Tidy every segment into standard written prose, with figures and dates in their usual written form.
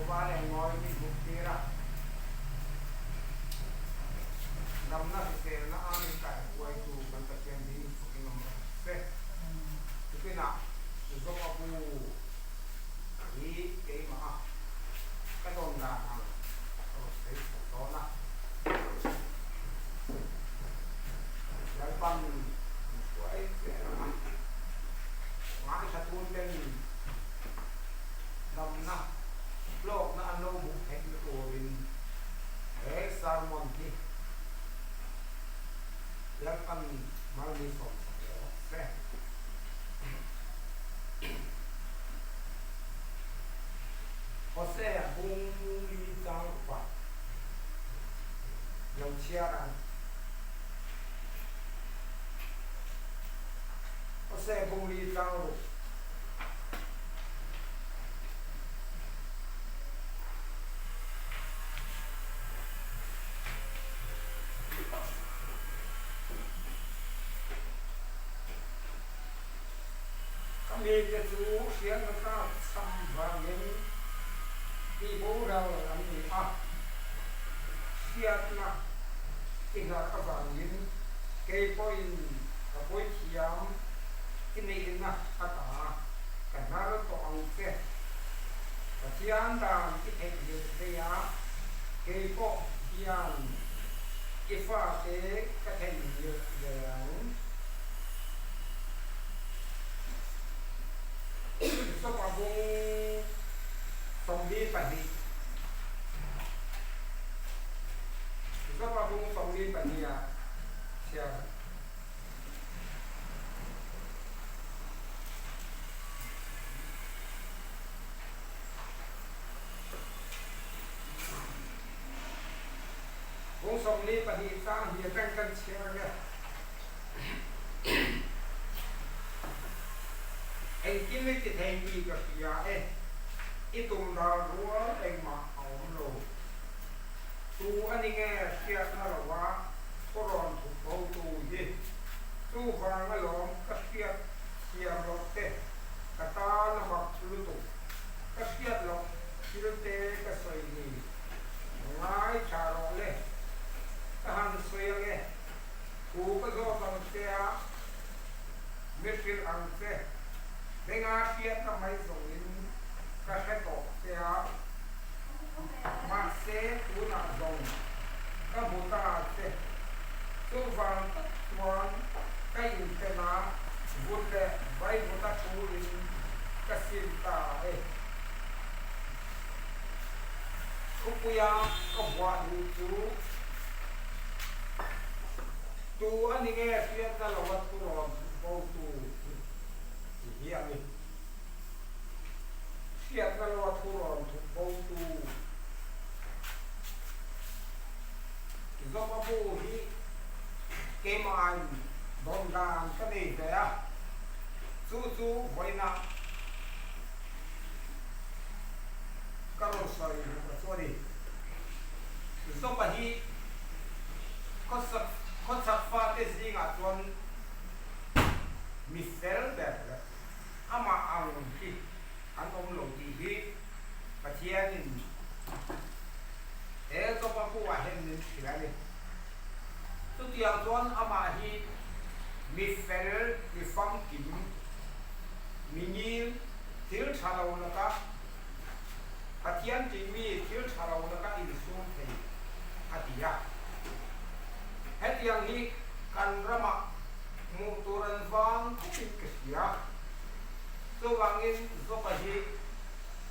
Val eng mawi min hmuh tir a, damna hriselna a min kaihruaitu kan Pathian ding fakin awm rawh se. Tukinah Zopa bu hi keimah a ka dawn dan ang ka rawn sawi chho dawn a. Lalpan min hruai zel ang a, ngaithla tuten damna hlawkna an lo hmuh theihna turin he sermon hi Lalpan mal min sawmsak leh rawh se. Hosea bung li chang upa lo chhiar ang. Hosea bung li chang ruk. Ka mite chu hriatna tlak chham vangin tihboral an ni a, hriatna i hnarh avangin kei pawhin ka pawithiam i neihna ata ka hnar tawh ang che. Pathian dan i theihnghilh vei a, kei pawh hian i fate ka theihnghilh ve ang. Sopa bung 42 Sopa bung 42 ah chhiar. Bung 42 chang hi atang kan chhiar ang e. Engkim i ti thei tih ka hria e, i tum ral rual engmah a awm lo. Tu a ni nge hriatna lova thurawn thup bo tu hi? Chuvang alawm ka hriat thiam loh te ka tan a mak lutuk. Ka hriat loh thil te ka sawi ni. Ngaithla rawh le, ka han sawi ang e. Thu ka zawt ang che a, mi hrilh ang che. Benga hriatna mai zawngin ka hre tawh che a, mahse tunah zawng ka hmu ta che. Chuvang tak chuan ka inpen a, vut leh vaivuta thuin ka sim ta e. Thupuia ka vuah duh chu Tu a ni nge hriatna lova thurawn bo tu ti hi a ni. Hriatna lova thurawn thup bo tu Zopa bu hi keimahin dawn dan ka nei ve a, chu chu vawiinah ka rawn sawi duh ka chu a ni. Zopa hi khawchhak fate zingah chuan mi fel ber leh amah ang hi an awm lo tih hi Pathianin he Zopa buah hian min hrilh a ni. Chutiang chuan amah hi mi fel, mi famkim, mi ngil, thil tha lo laka Pathian tihmi thil tha lo laka insum thei a ti a. Hetiang hi kan ramah hmuh tur an vang khawpin ka hria. Chuvangin Zopa hi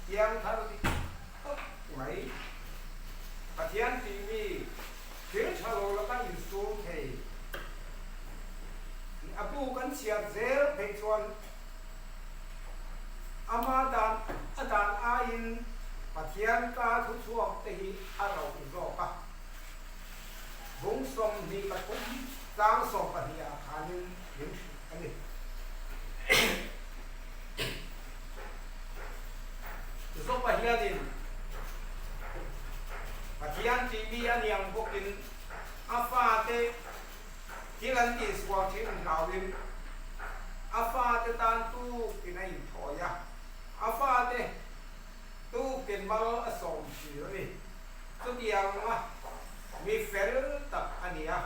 piangthar dik tak mai Pathian tihmi thil tha lo laka insum thei a bu kan chhiat zel phei chuan Ama dan a dan aiin Pathian ka thuchhuak te hi a rauh zawk a. Bung 23 chang 12 ah khanin min hrilh a ni. Zopa hianin Pathian tihmi a niang bawkin a fate Thil an tihsual thin hlauin a fate tan tukin a inthawi a, a fate tukin mal a sawm. thin a ni. Chutianga mi fel tak a ni a.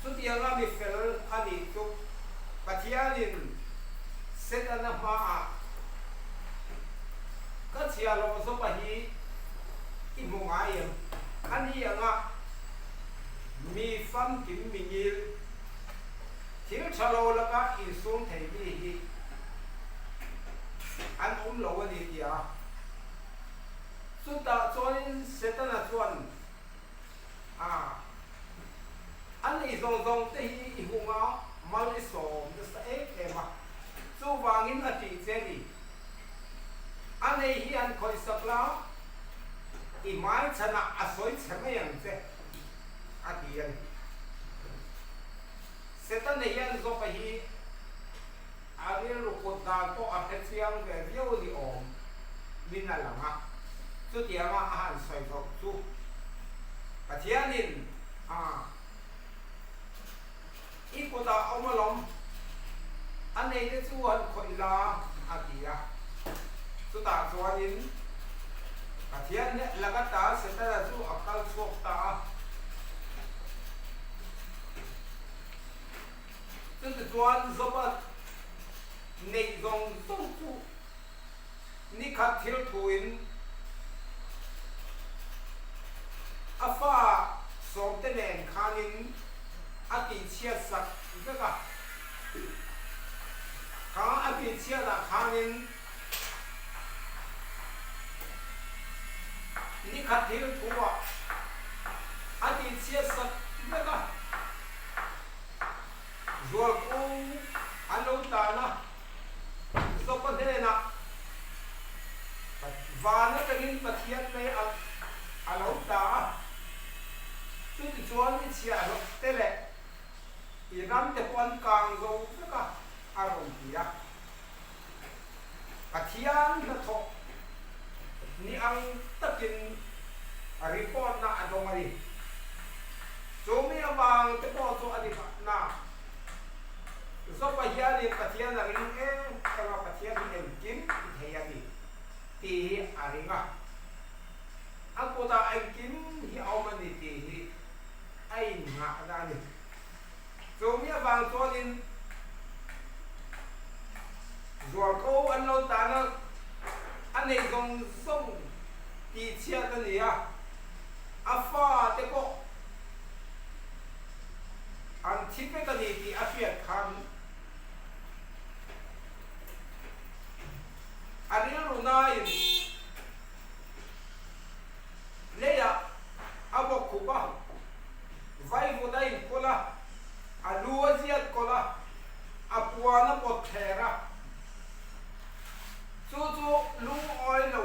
Chutianga mi fel a nih chu Pathianin Setana hmaah ka chhia loh zawpa hi i hmu ngai em? A ni anga mi famkim mi ngil thil tha lo laka insum thei mi hi an awm lo a ni tia. Chutah chuanin Setana chuan a a nei zawng zawng te hi i hunga mal i sawm nasa em em a, chuvangin a tih che ni. A nei hi an khawihsak la, i hmai chhanah a sawi chhe mai ang che, a ti a ni. Setana hian Jopa hi a rilru kut dan pawh a hre chiang ve viau ni awm min a lang a, chutianga a han sawi zawh chu Pathianin a i kutah awm alawm, a neite chu han khawih la a ti a. Chutah chuanin Pathian laka ta Setana chu a kal chhuak ta a. Chutichuan Joba neih zawng zawng chu nikhat thil thuin a fa sawmte nen khanin a tihchhiat sak vek a. Kha a tihchhiatah khanin nikhat thil thuah a tihchhiat sak vek a. Zualko an lo tan a, Zopa hnenah van atangin Pathian mei a lo ta a, chutichuan i chhiahhlawh te leh i ram te pawh an kang zo vek a, a rawn ti a. Pathian hnathawh ni ang takin report na a dawng a ni. Chumi avang te pawh chu a ni mahna. Zopa hianin Pathian a ring em em a, Pathian hi engkim ti thei a ni tih hi a ring a. A kutah engkim hi a awm a ni tih hi a innghahna a ni. Chumi avang chuanin zualko an lo tan a, a nei zawng zawng tih chhiat a ni a, a fa te pawh an thi vek a ni tih a hriat khan a rilru nain leiah a bawk khup a. Vaivut a inphul a, a lu a ziat kawlh a, a puan a pawt thler a. Chu chu lungawi lo,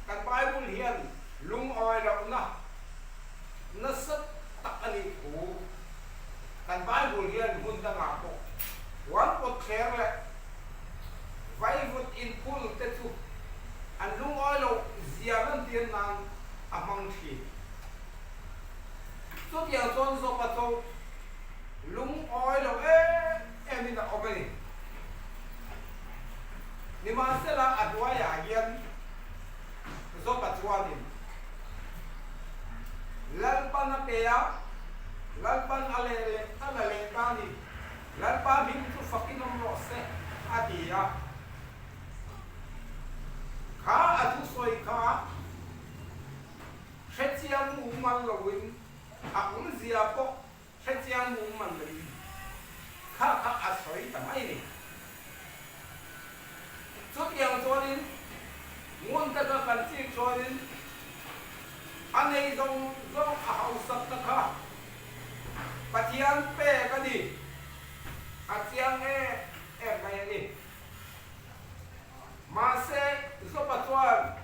kan Bible hian lungawi lohna nasa tak a nih thu kan Bible hian hmun dangah pawh puan pawt thler leh vaivut inphul te chu an lungawi loh zia lantir nan a hmang thin. Chutiang chuan Zopa chu lungawi lo em em in a awm a ni. Nimahsela a hnuaiah hian Zopa chuanin Lalpan a pe a, Lalpan a leh leh a la leh ta a ni, Lalpa hming chu fakin awm rawh se, a ti a. Kha a thusawi kha Hrechiang mumal loin a awmzia pawh hrechiang mumal loin kha kha a sawi ta mai ni. Chutiang chuanin ngun taka kan chik chuanin a nei zawng zawng a hausak ta kha Pathian pek a ni, a chiang em em mai a ni. Mahse Zopa chuan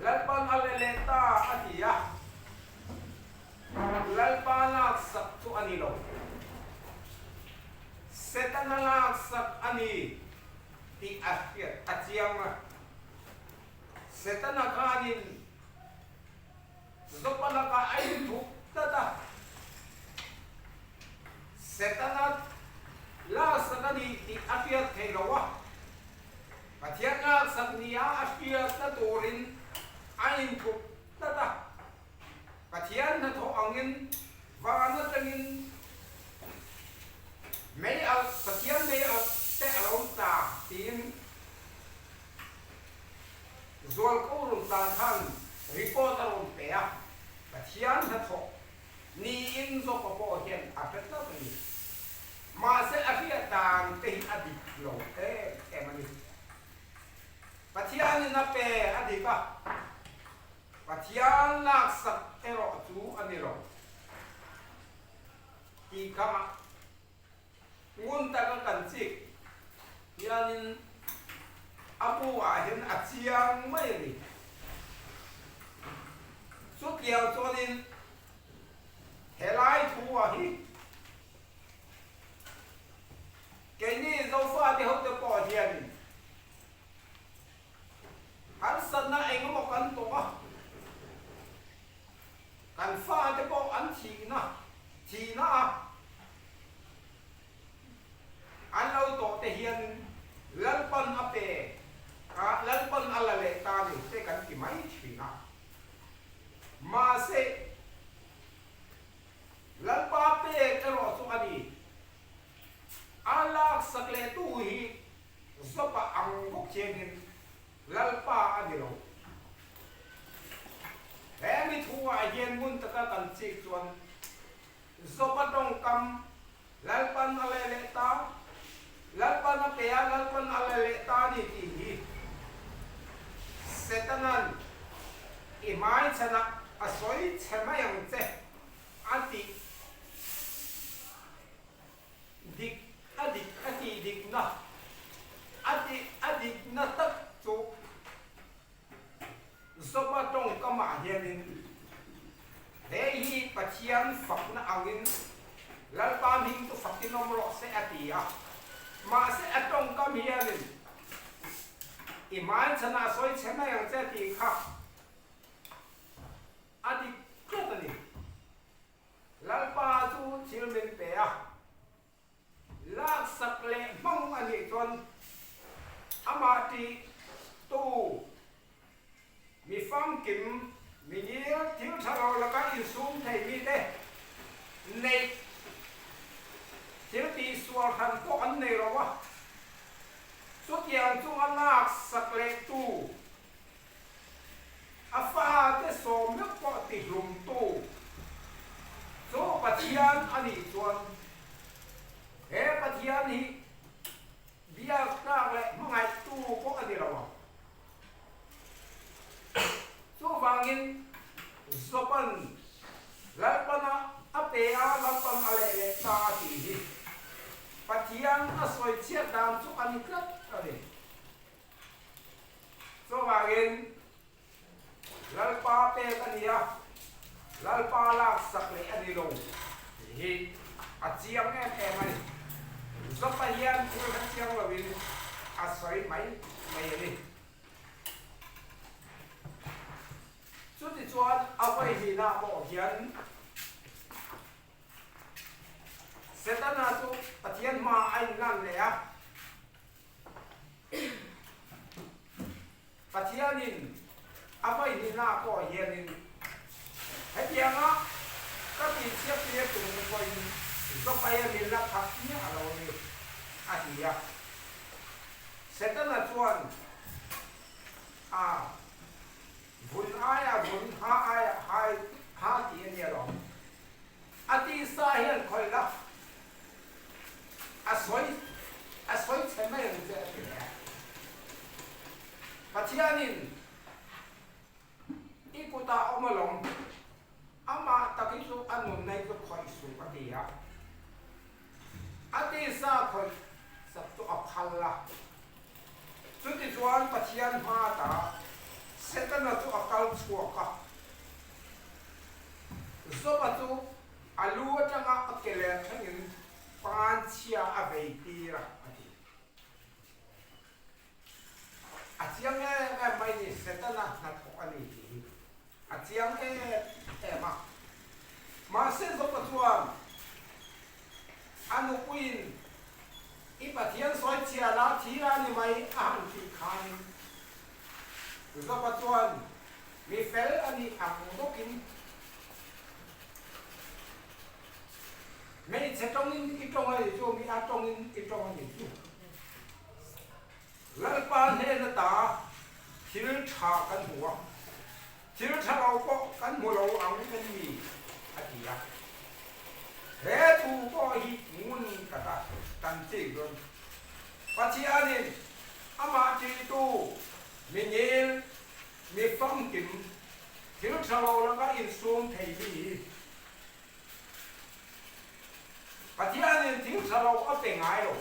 Lalpan a le leh ta a ti a, Lalpa laksak chu a ni lo. Setana laksak a ni tih a hriat a chiang a. Setana khanin Zopa lakah a inthup tlat a. Setana laksak a ni tih a hriat theih lo a. Pathian laksak nia a hriat. Zualko rawn tan khan report a rawn pe a, Pathian hnathawk niin Jopa pawh hian a hre tlat a ni. Mahse a hriat dan te hi a dik lo em em a ni. Pathianin a pe a dik a, Pathian laksak erawh chu a ni lo tih kha ngun taka kan chik hianin a bu ah hian a chiang mai a ni. Chutiang chuanin helai thu ah hi keini Zofate hote pawh hianin Harsatna engemaw kan tawh a, kan fate pawh an thihna thihna a an lo tawh te hian Lalpan a pe a, Lalpan a la leh ta ni te kan ti mai thin a. Mahse, Lalpa pek erawh chu a ni. A laksak leh tu hi Zawpa ang bawk hianin Lalpa a ni lo. He mi thuah hian ngun taka kan chik chuan Zawpa tawngkam Lalpan a leh leh ta, Lalpan a pe a, Lalpan a leh leh ta a ni tih hi Setanan i hmaichhanah a sawi chhe mai ang che a tih. Dik a dik a tih dikna a tih a dikna tak chu Zopa tawngkamah hianin he hi Pathian fakna angin Lalpa hming chu fakin awm rawh se a ti a, mahse a tawngkam hianin i hmaichhanah a sawi chhe mai ang che tih kha a dik tlat a ni. Lalpa chu thil min pe a, laksak leh hmang a nih chuan amah tih tu mi famkim, mi ngil thil tha lo laka insum thei mite neih thil tihsual hran pawh an nei lo a, chutiang chunga laksak leh tu A fate sawm meuh pawh tihlumtu chu Pathian a nih chuan he Pathian hi biak tlak leh hmangaihtu pawh a ni lo ang. Chuvangin Joban Lalpana a pe a, Lalpan a leh leh ta a tih hi Pathian a sawi chhiat dan chu a ni tlat a ni. Chuvangin Lalpa pek a ni a, Lalpa laksak leh a ni lo tih hi a chiang em em a ni. Zopa hian thil kha chiang loin a sawi mai mai a ni. Chutichuan a vawihnihna pawh hian Setana chu Pathian hmaah a inlan leh a. Pathianin a vawihnihna pawh hianin hetianga ka tihchhiat tir tum te pawhin Zopaia min la phak miah lo a ni, a ti a. Setana chuan a vun aia vun, ha aia hai, ha tih a nia lawm. A tisa hian khawih la, a sawi a sawi chhe mai ang che a ti leh a. Pathianin i kutah awm alawm, amah tak hi chu a nunna hi chu khawih suh a ti a. A tisa khawih sak chu a phal a. Chutichuan Pathian hmatah Setana chu a kal chhuak a. Zopa chu a lu atanga a ke ler thlengin panchhia a vei tir a, a ti. A chiang em em mai ni, Setana hnathawk a ni tih hi a chiang em em a. Mahse Zopa chuan a nupuiin i Pathian sawi chhia la thi la ni mai a han tih khanin Zopa chuan Mi fel a nih ang bawkin hmeichhe tawngin i tawng a nih chu, mi a tawngin i tawng a nih chu. Lalpa hnen ata Thil tha kan hmu a, thil tha lo pawh kan hmu lo ang em ni? a ti a. He thu pawh hi ngun taka kan chik dawn. Pathianin amah ṭihtu mi ngil, mi famkim, thil tha lo laka insum thei mi hi Pathianin thil tha lo a pe ngai lo.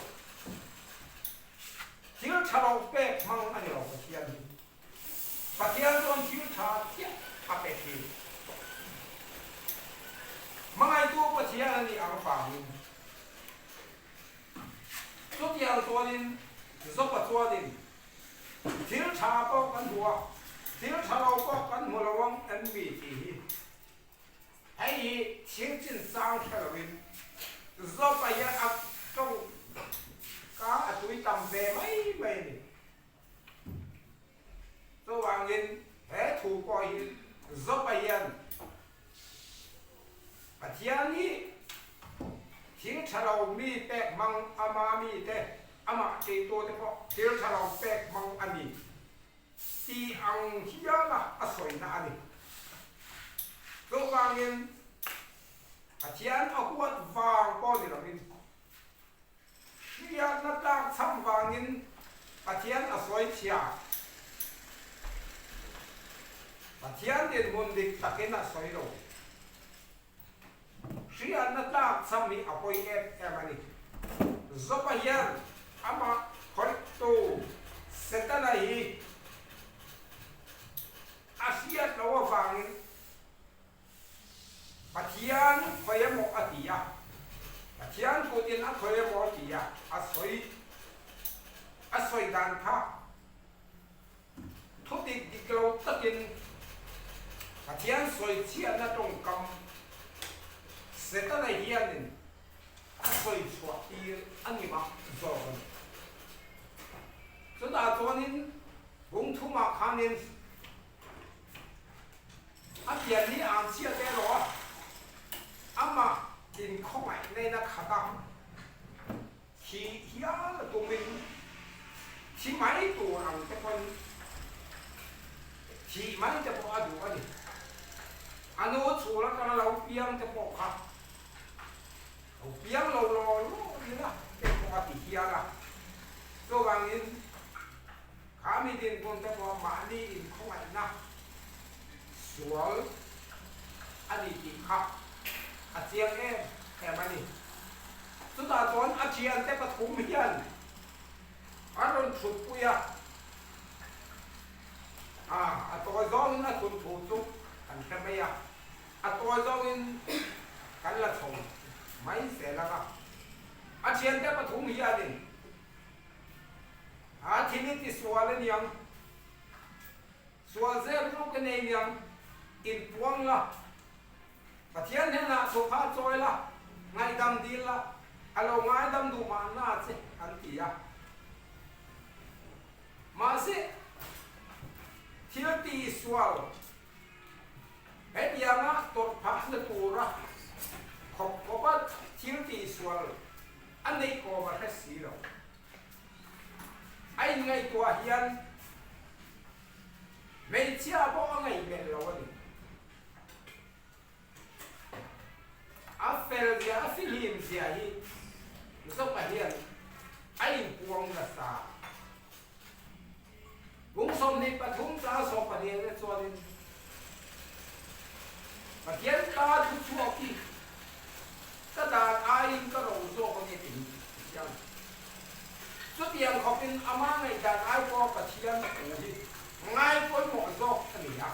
Thil tha lo pek hmang a ni lo Pathian hi. Pathian chuan thil tha chiah a pe thin. Hmangaihtu Pathian a nih ang vangin chutiang chuanin Joba chuanin thil tha pawh kan hmu a, thil tha lo pawh kan hmu lo ang em mi tih hi Hei hi thil chinchang hre loin Job-a hian a tawngka a tui tam ve mai mai a ni. Chuvangin he thu pawh hi Job-a hian Pathian hi thil tha lo mi pek hmang ama mite amah teitu te pawh thil tha lo pek hmang a ni. Tih ang hiala a sawina a ni. Chuvangin Pathian a huat vang pawh ni lovin, hriatna tlak chham vangin Pathian a sawi chhia. Pathian dinhmun dik takin a sawi lo. Hriatna tlak chham hi a pawi em em a ni. Job-a hian amah khawihtu Setana hi a hriat loh avangin Pathian khawi emaw a ti a, Pathian kutin a khawi emaw a ti a, a sawi a sawi dan kha Thu dik dik lo takin Pathian sawi chhiatna tawngkam Setana hianin a sawi chhuah tir a ni mah zawk a ni. Chutah chuanin bungthumah khanin a pian ni ang chhiat erawh a amah inkhawngaihna in a khat a. Thi hial a tumin thi mai tur ang te pawn thih mai te pawh a duh a ni. A nu chhul atanga lo piang te pawh kha lo piang lo law law ila te pawh a ti hial a. Chuvangin kha mi dinhmun te pawh mahni inkhawngaihna sual a ni tih kha a chiang em em a ni. Chutah chuan a thiante pathum hian an rawn thutpui a, a a tawi zawngin a thun thu chu kan hre mai a, a tawi zawngin kan la chho mai zel ang a. A thiante pathum hianin a thil i tisual a niang, sual zel ruk a nei niang, inpuang la. Pathian hnenah thupha chawi la, ngaihdam dil la, a lo ngaidam duh mahna che an ti a. Mahse, thil tihsual hetianga tawrh phahna tura khawp khawpa thil tihsual a neih awm a hre si lo. A inngaihtuah hian hmeichhia pawh a ngaihmelh lo a ni. A fel zia, a fihlim zia hi Zopa hian a inpuang nasa. Kum 23 chang 12 te chuanin Pathian ka thu chhuak hi ka dan aiin ka ro zawk a ni ti Pathian. Chutiang khawpin ama ngaihdan ai pawha Pathian thu hi ngai pawimawh zawk a ni a.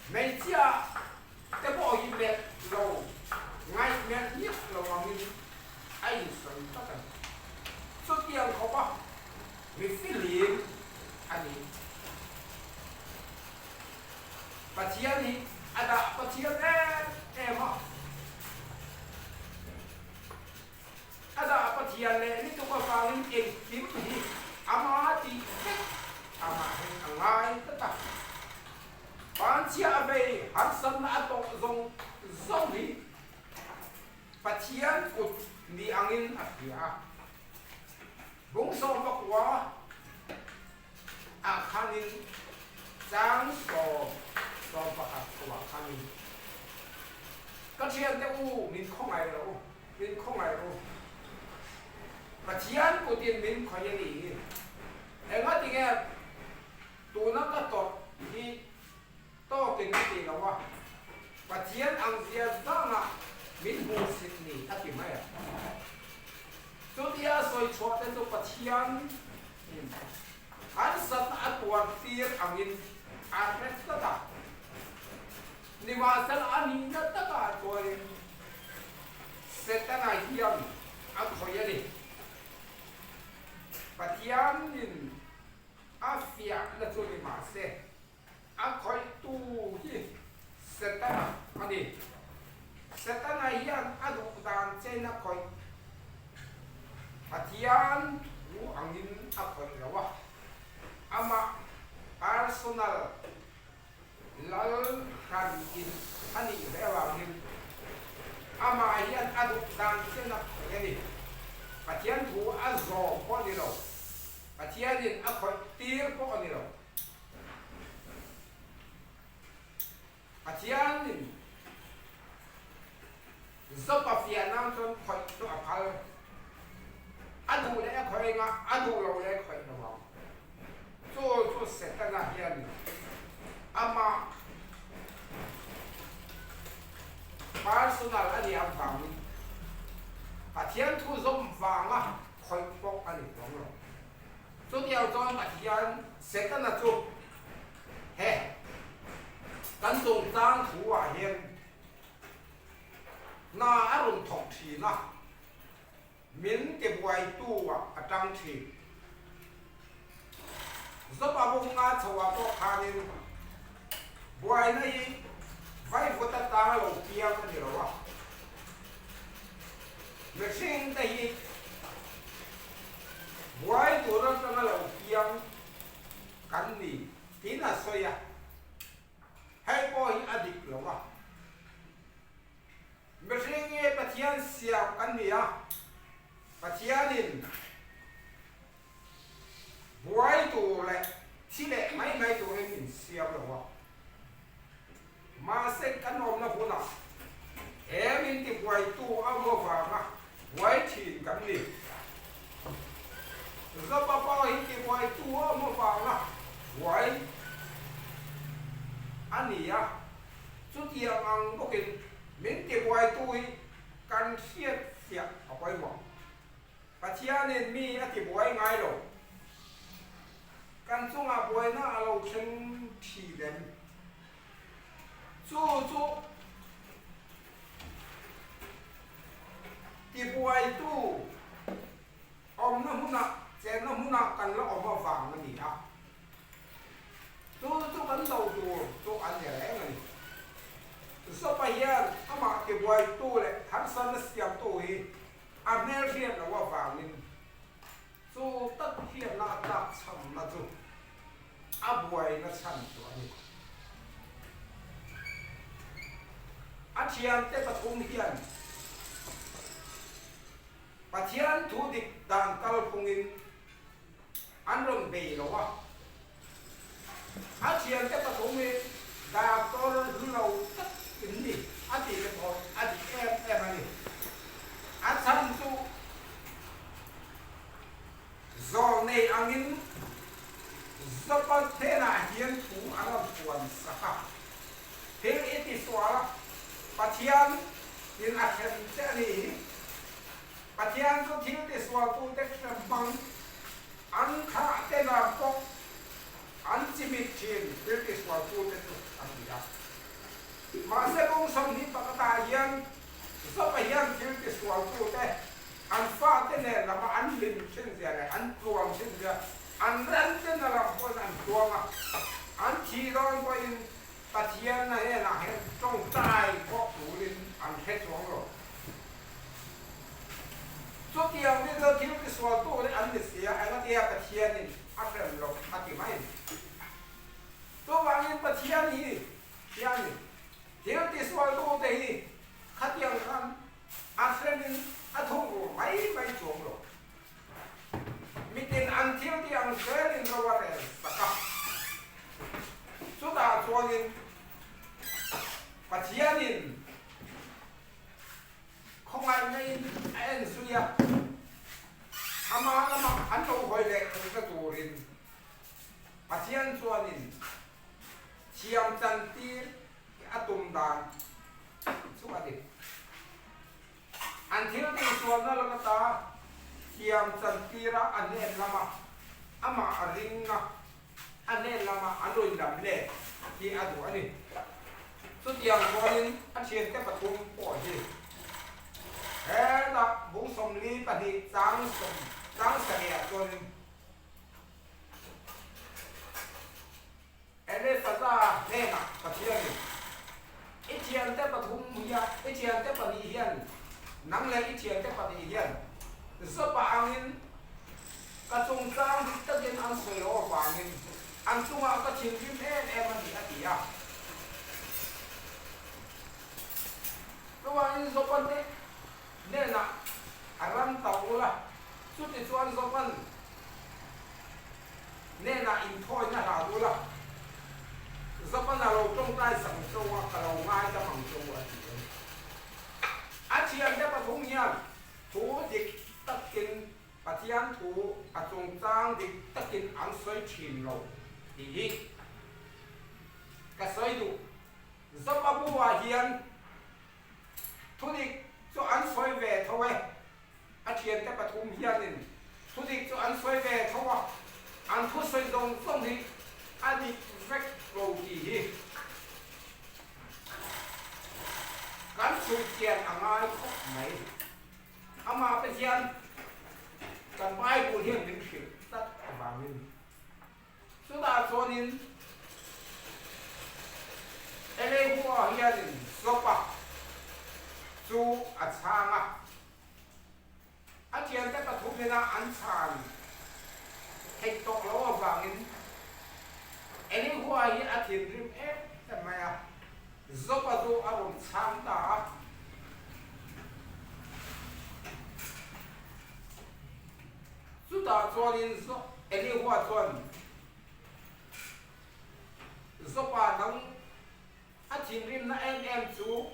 Hmeichhia te pawh hi melh lo, ngaih melh miah lo angin a insawi tlat a ni. Chutiang khawpa mi fihlim a ni. Pathian hi a dah Pathian em em a. A dah Pathian leh lutuk avangin engkim hi ama tih vek amahin a ngai tlat a. Panchhia a vei harsatna a tawh zawng zawng hi Pathian kut ni angin a hria a. Bung 14. khanin chang sawm 11 chhoah khanin, Ka thiante u, min khawngaih rawh u, min khawngaih rawh u. Pathian kutin min khawih a nih hi. Engatinge tuna ka tawrh hi tawkin a ti lo a, Pathian ang zia zangah min hmuhsit ni a ti mai a. Chutia sawi chhuah te chu Pathian in harsatna a tuar tir angin a hre tlat a. Nimahsela a nihna takah chuanin Setana hian a khawih a ni. Pathianin a fiahna chu ni mahse, a khawihtu hi Setana a ni. Setana hian a duh dan chen a khawih. Pathian thu angin a khawih lo a, amah personal Lal hran in a nih ve avangin amah hian a duh dan chen a khawih a ni. Pathian thu a zawm pawh a ni lo. Pathianin a khawih tir pawh a ni lo. Pathianin Zopa fiah nan chuan khawih chu a phal. A duh leh a khawih anga a duh lo leh a khawih lo ang. Chu chu Setana hian amah personal a nih avangin Pathian thu zawm vanga khawih pawh a ni chuang lo. Chutiang chuan Pathian Setana chu he kan chungchang thu ah hian hna a rawn thawk thin a. Min ti buaitu ah a tang thin. Zopa bunga chho ah pawh khanin buaina hi vaivut atanga lo piang a ni lo a. Mihring te hi buai tur atanga lo piang kan ni tiin a sawi a, hei pawh hi a dik lo a. Mihring nge Pathian siam kan ni a, Pathianin buai tur leh thi leh mai mai turin min siam lo a. Mahse kan awmna hunah he min tibuaitu a awm avanga buai thin kan ni. Zopa pawh hi tibuaitu a awm avanga buai a ni a. Chutiang ang bawkin min tibuaitu hi kan hriat fiah a pawimawh. Pathianin mi a tibuai ngai lo. Kan chungah buaina a lo thleng thin em? Chu chu tibuaitu awmna hmunah, chenna hmunah kan la awm avang a ni a. Chu chu kan do tur chu an ni reng a ni. Zopa hian amah tibuaitu leh harsatna siamtu hi a hmelhriat loh avangin chu tak hriatna a tlak chhamna chu a buaina chhan chu a ni. A thiante pathum hian Pathian thu dik dan kalphungin an rawn bei lo a, a thiante pathum hi doctor hlu lo tak in ni a tih te pawh a dik em em a ni. A chhan chu zawh nei angin Zopa hnenah hian thu an rawn puan sak a, thil i ti sual a, Pathian in a hrem che a nih hi. Pathian chu thil tisualtute hrem hmang an thlah te lam pawh an chimit thin thil tisualtute chu a ti a. Mahse kawng 21ah hian Zopa hian thil tisualtute an fate nen lama an hlim thin zia leh an tluang thin zia an ran te na lam pawhin an tluang a, an thih dawn pawhin Pathian na hnenah hian tawngtai pawh turin an hre chuang lo. Chutiang ni chu thil tisualtu leh an ni si a, engatia Pathianin a hrem loh a ti mai. Chuvangin Pathian hi hianin thil tisualtute hi khatiang khan a hremin a thung rur mai mai chuang lo. Mitin an thil tih ang zelin ro a rel sak a. chuanin Pathianin khawngaihna in a en zui a, amah lamah an lo hawi leh theihna turin Pathian chuanin thiam chantir a tum dan chu a ni. An thil tihsualna laka ta thiam chantira a hnen lama amah a ring a, a hnen lama an rawn lam let hi a duh a ni. Chutiang chuanin a thiante pathum pawh hi hetah bung 42 chang sawm chang sarihah chuanin Elifaza hnenah Pathianin, I thiante pathum hian, i thiante pahnih hian, nang leh i thiante pahnih hian Job-a angin ka chungchang dik takin an sawi loh avangin an chungah ka thinrim em em a ni, a ti a. Chuvangin Job-a hnenah a ram ta ula, chutichuan Job-a'n Hnenah inthawina hlan ula, Zapana lo tawngtai sak ang cho a, ka lo ngaidam ang cho a ti a ni. A thiante pathum hian thu dik takin Pathian thu a chungchang dik takin an sawi thin lo tih hi ka sawi duh. Zapa buah hian thu dik chu an sawi ve tho e. A thiante pathum hianin thudik chu an sawi ve tho a, an thusawi zawng zawng hi a dik vek lo tih hi kan chhui chian a ngai khawp mai. Amah te hian kan Bible hian min hrilh tlat avangin chutah chuanin Elehua hianin Job-a chu a chhang a. A thiante pathum ina an chhan theih tawh loh avangin Elihua hi a thinrim em em mai a, Job-a chu a rawn chhang ta a. Chutah chuanin Elihua chuan, Job-a nang a thinrimna em em chu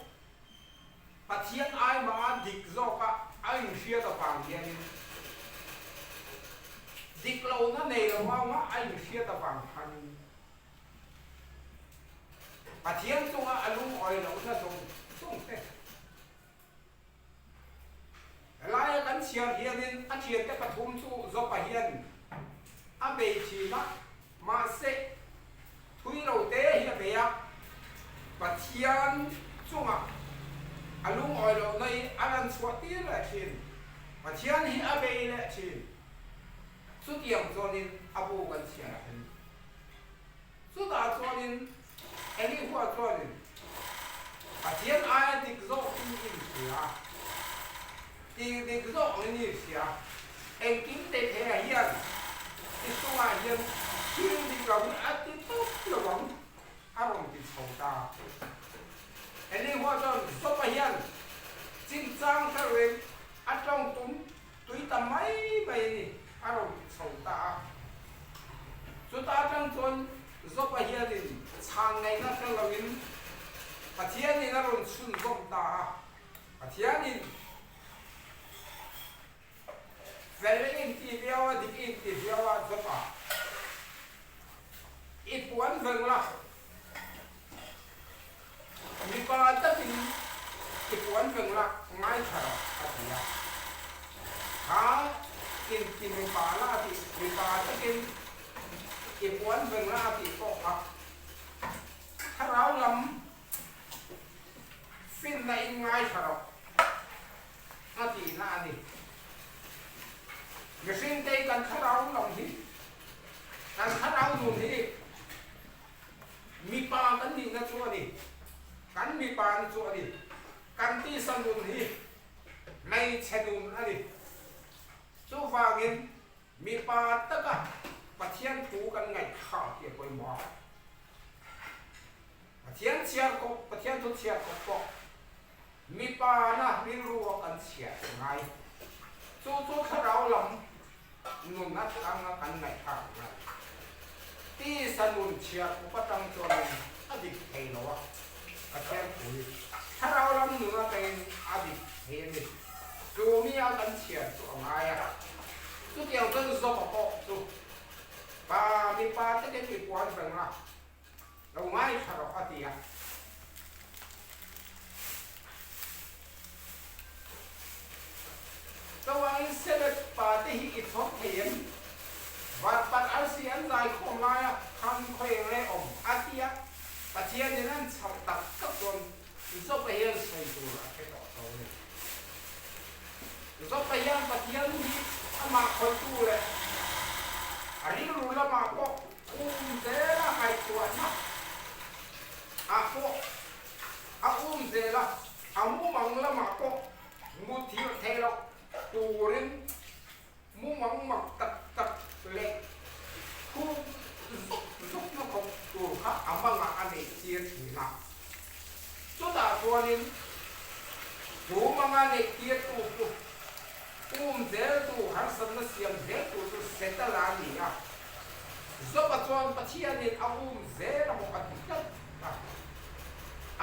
Pathian aimah dik zawka a inhriat avang hianin dik lohna nei lo anga a inhriat avang khanin Pathian chunga a lungawi lohna zawng zawng te helaia kan chhiar hianin a thiante pathum chu Job-a hian a bei thin a, mahse thui lo te hi a bei a, Pathian chungah a lungawi lohna hi a lan chhuah tir leh thin, Pathian hi a bei leh thin. Chutiang chuanin a bu kan chhiar a ni. Chutah chuanin Elihua chuanin Pathian aia dik zawkin i inhria, tih dik zawkin i inhria, engkim te theiah hian i chungah hian thil dik lo hi a ti tawp lo ang a rawn ti chho ta. Elihua chuan Job-a hian chinchang hre reng a tawng tum tui ta mai mai a ni a rawn ti chho ta a. Chuta atang chuan Job-a hianin chhan ngaihna hre loin Pathianin a rawn chhunzawm ta a. Pathianin fel i inti viau a, dik i inti viau a, Job-a i puan veng la, mipa takin i puan veng la ngaithla rawh a ti a. Kha inti mipa la a tih, mipa takin i puan veng la a tih pawh kha thlarau lam finna in ngaithla rawh a tihna a ni. Mihring te kan thlarau lam hi, kan thlarau nun hi mipa kan nihna chu a ni, kan mipa ni chu a ni, kan tisa nun hi hmeichhe nun a ni. Chuvangin mipa taka Pathian thu kan ngaihthlak hi a pawimawh a. Pathian chhiar kawp, Pathian thu chhiar kawp pawh mipa na rilru a kan chhiar ngai. Chu chu thlarau lam nun atanga kan ngaihthlak ngai. Tisa nun chhiar kawp atang chuanin. a dik thei lo a, Pathian thu hi thlarau lam nun atangin a dik thei a ni. Chu mi a kan chhiar chu a ngai a, chutiang chuan Zopa pawh chu pa mipa takin i puan reng a, lo ngaithla rawh a ti a. Chuvangin Senate pa te hi i chhawm thei em? Varpat arsi an zaikhawm laia khan khawi eng le awm a ti a, Pathianin an chhauh tak tak chuan Zopa hian sawi tur a hre tawh tho a ni. Zopa hian Pathian hi amah khawihtu leh a rilru lamah pawh um zela ngaihtuahna ah pawh a um zel a, a mumang lamah pawh muthilh theih loh turin mumang mak tak tak leh thu zuk zuk na khawp tur kha a mangah a neih tir thin a. Chutah chuanin chu manga neih tirtu chu um zeltu harsatna siam zeltu chu Setana a ni a. Zopa chuan Pathianin a um zel a maw a ti tlat a.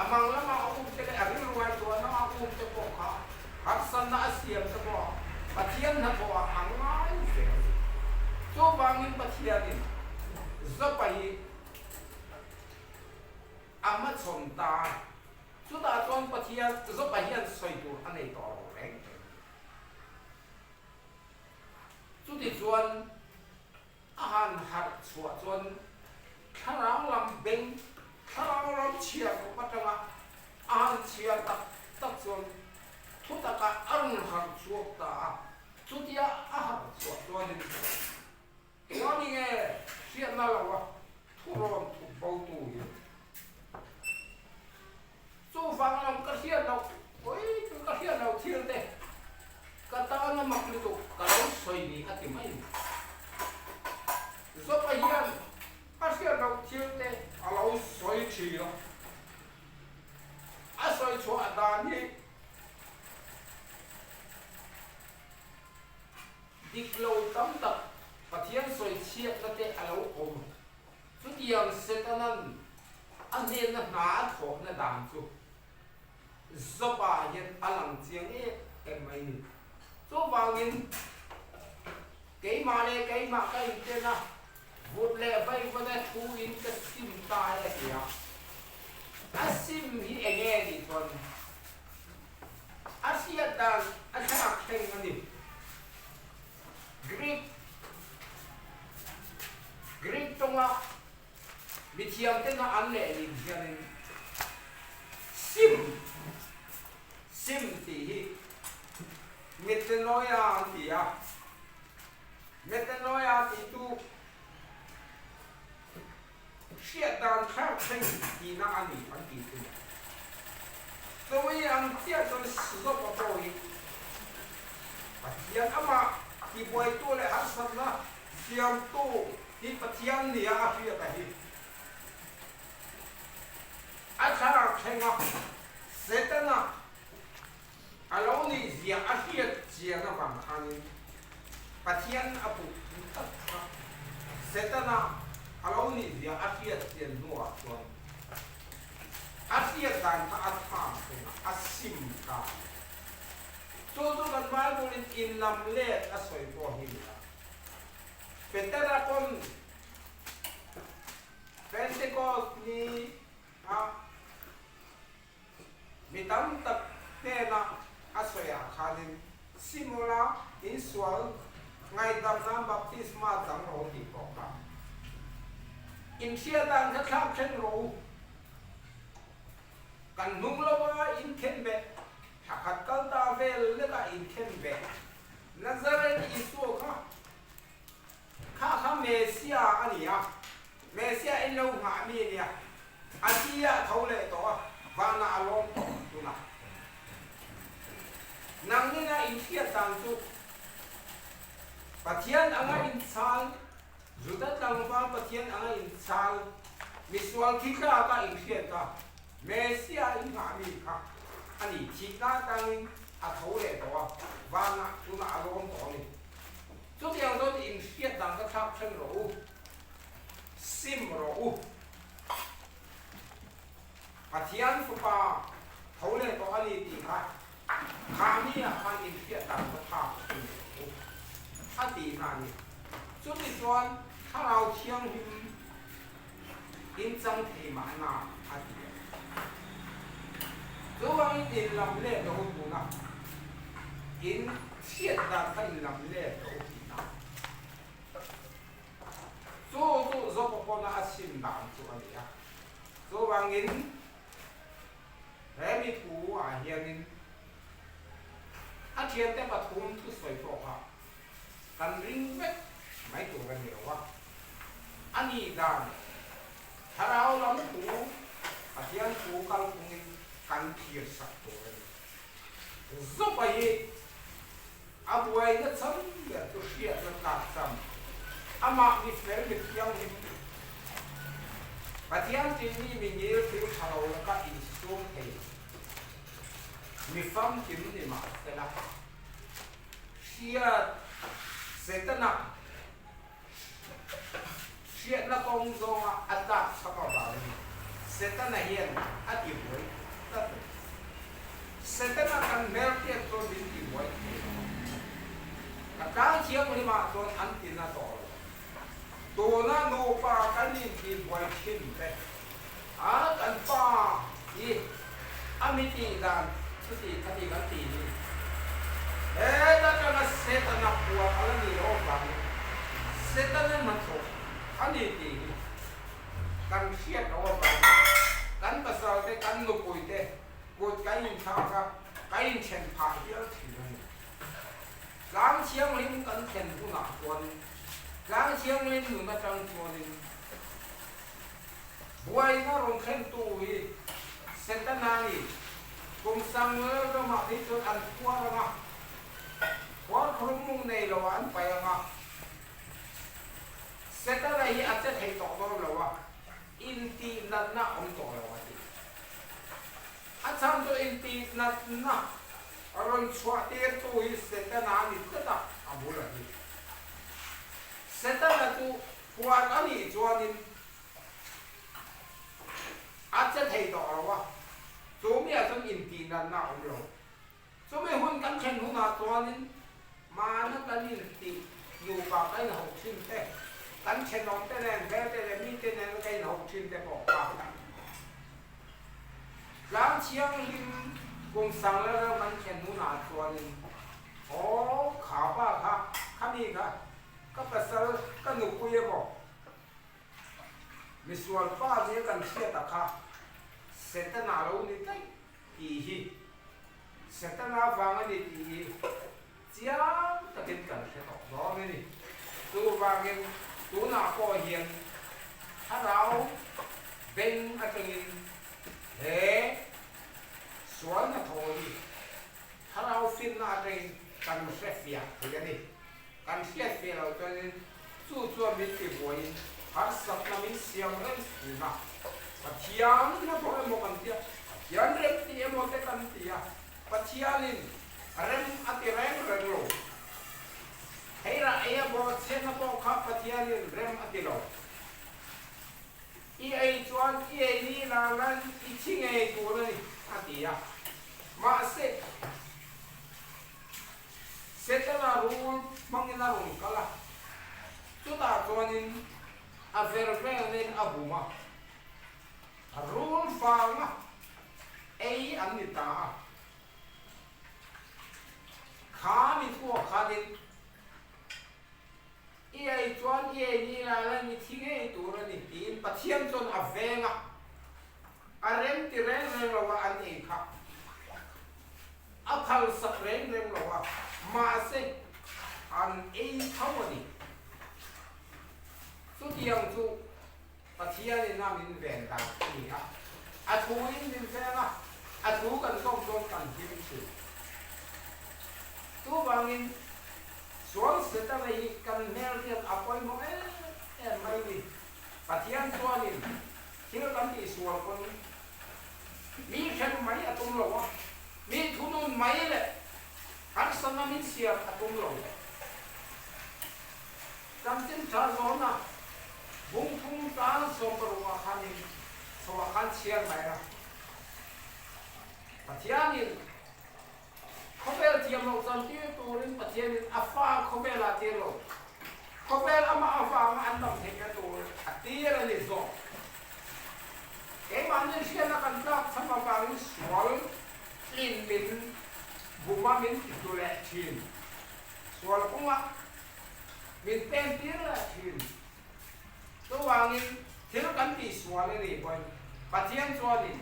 A mang lama a um te leh a rilru ngaihtuahna a um te pawh kha harsatna a siam te pawh Pathian hnathawhah a ngai zel a ni. Chuvangin Pathianin Zopa hi a hmachhawn ta a, chutah chuan Pathian Zopa hian sawi tur a nei tawh lo reng reng a ni. Chutichuan a han harh chhuah chuan thlarau lam beng, thlarau ram chhiar khawp atanga a han chhiar tak tak chuan thu takah a rawn harh chhuak ta a. Chutia a harh chhuah chuanin Engani nge hriatna lo a thu rawn thup bo tu hi? Chuvang lam ka hriat loh, oi chu ka hriat loh thil te ka tan a mak lutuk ka lo sawi ni a ti mai. Zawpa hian a hriat loh thil te a lo sawi thin a, a sawi chhuah dan hi dik lo tam tak Pathian sawi chhiatna te a lo awm. Chutiang Setanan a hnenna hna a thawhna dan chu Job-ah hian a lang chiang em em mai ni. Chuvangin keimah leh keimah ka inten a, vut leh vaivana thu in ka sim ta e a ti a. A sim hi eng nge nih chuan a hriat dan a thlak thleng a ni. Greek Greek tawnga mithiamtena an lehlin hianin sim sim tih hi metanoia an ti a, metanoia tih chu hriat dan thlak thleng tihna a ni an tih thung. Chawi ang chiah chuan Zopa pawh hi Pathian amah tibuaitu leh harsatna siamtu hi Pathian nia a hriat a hi. A thlarau thlenga Setana a lo nih zia a hriat chian avang khanin Pathian a puh tak kha Setana a lo nih zia a hriat chian hnuah chuan a hriat dan kha a thlam thlenga a sim ta. Chu chu kan Bible in inlam let a sawi pawh hi ni a. Petera pawn Pentecost ni a Mi tam tak hnena a sawiah khanin Simula insual ngaihdam nan baptisma chang rawh u tih pawh kha inhriat dan kha thlak thleng rawh u. Kan hnung lova inkhen beh, thla khat kal ta vel lekah inkhen beh Nazareth Isua kha Kha kha Mesia a ni a, Mesia in lo nghah mi a nia, a thi a tho leh tawh a, vanah a lawm tawh tunah. Nang nena in hriat dan chu Pathian anga inchhal, Juda tlangval Pathian anga inchhal, misual thi tlaka in hriat kha Mesia in nghah mi kha a ni, thihna atangin a tho leh tawh a, vanah tunah a lawm tawh a ni. Chutiang chuan inhriat dan ka thlak then rawh u, sim rawh u. chuan Thlarau Thianghlim in chang thei mahna a ti a. Chuvangin in lam let rawh u tuna in chhiat dan kha in lam let rawh u tihna. Chu chu Jopa pawna a chim dan chu a ni a. Chuvangin he mi thu ah hianin a thiante pathum thusawi pawh kha kan ring vek mai tur a ni lo a. A nih dan thlarau lam thu Pathian thu kalphungin kan thlir sak tur a ni. Jopa hi A buaina cham ber chu hriatna tlak cham, amah mi fel mi thianghlim, Pathian tinmi mi ngil thil tha lo laka insum thei, mi famkim ni mahsela, hriat Setana hriatna kawng zawnga a tlak chhak avangin Setana hian a tibuai tlat a ni. Setana kan hmelhriat chuan min tibuai thei lo a. Ka tlang thianghlimah chuan an ti na tawh lo. Tuna nupa kan intibuai thin te a kan pa hi a mi tih dan chuti khati kan tih hi heta tanga Setana puar a la nih loh avangin Setana hnathawk a ni tih hi kan hriat loh avangin kan pasal te kan nupui te kut kan inthlak a, kan inthen phah hial thin a ni. Tlang thianghlim kan thlen hunah chuanin tlang thianghlim nun atang chuanin Buaina rawn thlentu hi Setana ni. Kum sang ramah phei chuan an phuar ang a, phuar khawlum mung nei lo ah an paih ang a. Setana hi a che thei tawh dawn lo a, intihnatna a awm tawh lo a ti. A chhan chu intihnatna rawn chhuah tirtu hi Setana a ni tlat a, a bul a hi. Setana chu phuar a nih chuanin A che thei tawh lo a, chumi ah chuan intihnatna a awm lo. Chumi hun kan thlen hunah chuanin mahna kan intih nupa kan inhauh thin te, kan thenawm te nen, hmelte leh mite nen kan inhauh thin te pawh kha tlang thianghlim kum sang la ram kan thlen hunah chuanin aw kha pa kha, khami kha ka pasal ka nupui emaw Misual pa nia kan hriat a kha Setana lo ni daih tih hi Setana vang a ni tih hi chiang takin kan hre tawh dawn a ni. Chuvangin tunah pawh hian thlarau beng atangin he sual hnathawh hi thlarau finna atangin kan hre fiah thei a ni. Kan hriat ve loh chuanin chu chuan min ti buaiin harsatna min siam reng thin a. Pathian hnathawh emaw kan ti a, Pathian rem ti emaw te kan ti a, Pathianin rem a ti reng reng lo. Hei rah ei a bawh chhiatna pawh kha Pathianin rem a ti lo. I ei chuan i ei ni la lan i thi ngei tur a ni, a ti a. Mahse. Setana rul hmangin a rawn kal a, chutah chuanin a ver velin a bum a, rul vanga ei an ni ta a. Kha mi thuah khanin i ei chuan i ei ni lai lai mi thi ngei tur a ni tiin Pathian chuan a veng a, a rem ti reng reng lo a an ei kha. A phalsak reng reng lo a, mahse an ei tho a ni. Chutiang chu Pathianin a min ven dan a ni a, a thuin min veng a, a thu kan zawm chuan kan hlim thin. Chuvangin sual Setana hi kan hmelhriat a pawimawh em em mai ni. Pathian chuanin thil kan tihsual pawn Mi hrem mai a tum lo a, mi thunun mai leh harsatna min siam a tum lo. Chanchin tha zawna bungphung tan 16 ah khanin chhuah khan chhiar mai a. Pathianin khawvel thiam loh chantir turin Pathianin a fa khawvelah tir lo. Khawvel amah avanga. an dam theihna tur a tir a ni zawk. Keimahni hriatna kan tlak cham avangin sual tlin min bum a min ti hlu leh thin. Sual kawngah min pen tir leh thin. Chuvangin thil kan tih sual a nih pawhin Pathian chuanin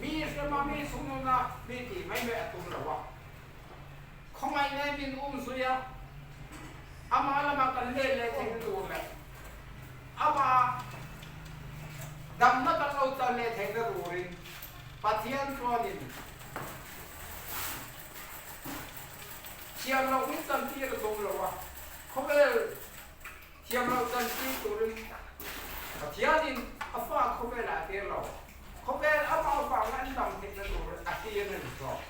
mi hrema mi chhungnuna mi tih mai mai a tum lo a. Khawngaihna min um zui a, amah lama kan let leh theihna tur leh amah damna kan lo chan leh theihna turin Pathian chuanin thiam loh min chantir a tum lo a. Khawvel Thiam loh chantir turin Pathianin a fa khawvelah a tir lo. Khawvel amah avanga an dam theihna tur a tir a ni zawk.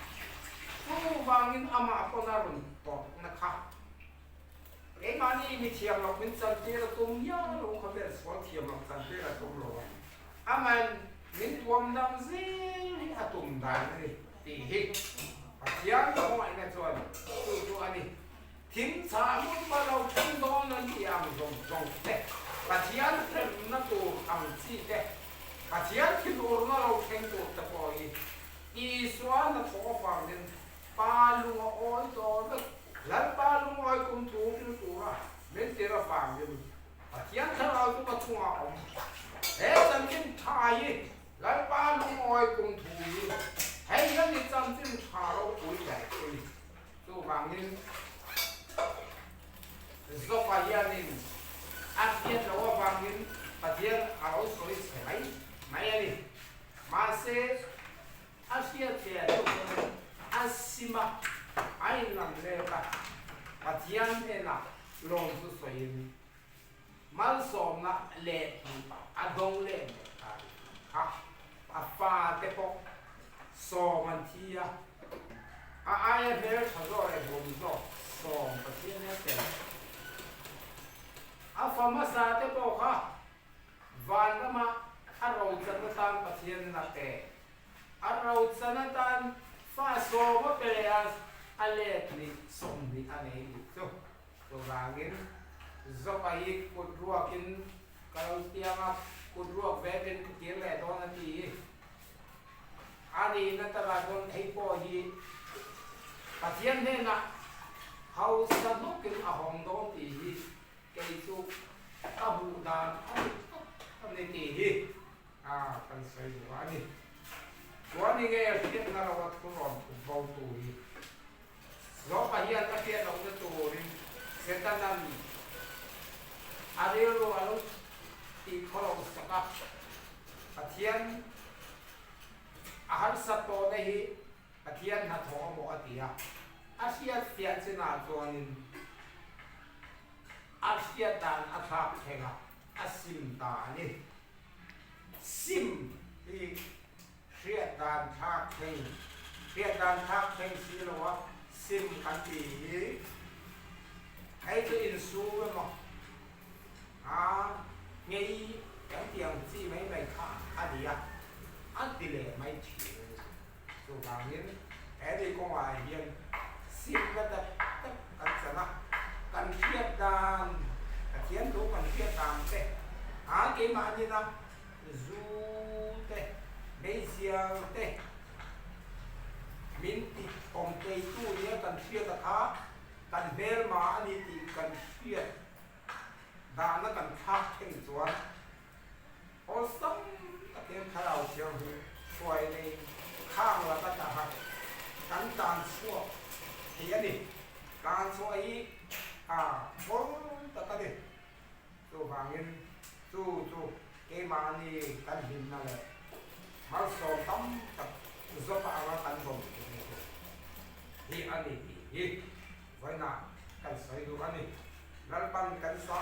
Chuvangin amah pawn a rawn tawpna kha keimahni mi thiam loh min chantir a tum hial lo, khawvel sual thiam loh chantir a tum lo a, amahin min tuam dam zel hi a tum dan a ni tih hi Pathian khawngaihna chuan chu chu a ni. Thing chhah hmun pa lo thleng dawn an tih ang zawng zawng te, Pathian hremna tur ang chi te, Pathian thinurna lo thleng tur te pawh hi Isua hnathawh avangin Pa lung a awi tawh vek. Lalpa lungawi kum thu hrilh tura min tir avangin Pathian thlarau chu ka chungah a awm. He chanchin tha hi Lalpa lungawi kum thu hi hei hian i chanchin tha ropui ber chu ni. Chuvangin, Zopa hianin a hriat loh avangin Pathian a lo sawi chhe mai mai a ni. Mahse, a hriat ve loh chuan a sim a, a inlam let a, Pathian hnenah lawm chu sawiin malsawmna leh a dawng leh leh ta a ni. Kha a fate pawh sawm an thi a, a aia hmel tha zawk leh bum zawk sawm Pathian a tel. A fa hmasa te pawh kha vanrama a rochan atan Pathian a pe. A rochan atan fa sawm a pe leh a, a let ni 20 a nei nih chu. Chuvangin, Zopa hi kut ruakin ka lo piang a, kut ruak vekin ka kir leh dawn a ti i. A nihna takah chuan hei pawh hi Pathian hnenah hausa hnukin a hawng dawn tih hi kei chu ka hmuh dan a ni tawp a ni tih hi kan sawi duh a ni. Chuan i nge hriatna lo a thu rawn thup bo tu hi? Zopa hian a hriat lohna turin Setana'n a rilru a lo tih khaw lo sak a. Pathian a harsat tawhna hi Pathian hnathawh a maw a ti a. A hriat fiah chinah chuanin a hriat dan a thlak thleng a, a sim ta a ni. Sim hi Hriat dan thlak thleng, Hriat dan thlak thleng si lo a sim kan ti hi hei chu insum emaw a ngei kan tih ang chi mai mai kha a ni a, a ti leh mai thin a ni. Chuvangin he ni kawngah hian simna tak tak kan chan a, kan hriat dan, Pathian thu kan hriat dan te a keimahnin a Zu te, meizial te min ti awm teitu nia kan hriat a kha kan hmelma a ni tih kan hriat dahna kan thlak thleng chuan awlsam takin thlarau thianghlim hruai nei khang laka daha kan tan chhuak thei a ni. Tan chhuah hi a awl tak a ni. Chuvangin chu chu keimahni kan hlimna leh malsawm tam tak zawk anga kan bawm theihna tur hi a ni tih hi vawiinah kan sawi duh a ni. Lalpan kan sa.